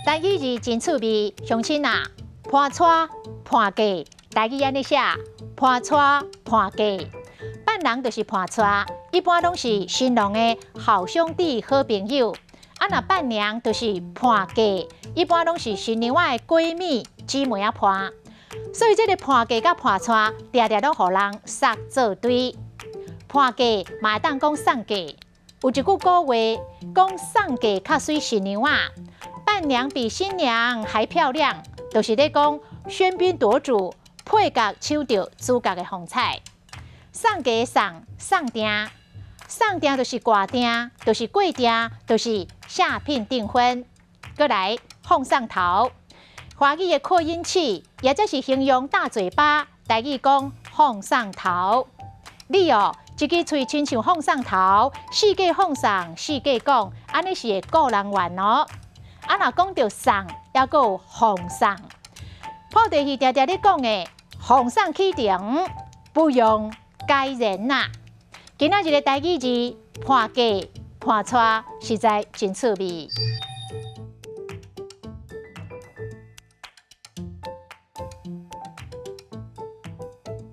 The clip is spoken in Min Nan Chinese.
台語字真趣味，鄉親啊，伴娶伴嫁，台語按呢寫，伴娶伴嫁，伴郎就是伴娶，一般攏是新郎的好兄弟、好朋友。啊，若伴娘就是伴嫁，一般攏是新娘仔的閨蜜、姊妹仔伴。所以這个伴嫁佮伴娶，定定攏予人捒做對。伴嫁嘛會當講送嫁，有一句古話講送嫁較媠新娘仔，伴娘比新娘還漂亮，就是咧講喧賓奪主，配角搶著主角的風采。送嫁送送訂，送訂就是掛訂，就是過訂，就是下聘訂婚。閣來放送頭，華語的擴音器，也就是形容大嘴巴，台語講放送頭。你哦，一支喙親像放送頭，四界放送，四界講，按呢是會顧人怨哦。啊，若講著送，猶閣有奉送。莆田戲定定咧講的，奉送啟程，不用該人呐。今仔日的台語字，伴嫁伴娶，實在真趣味。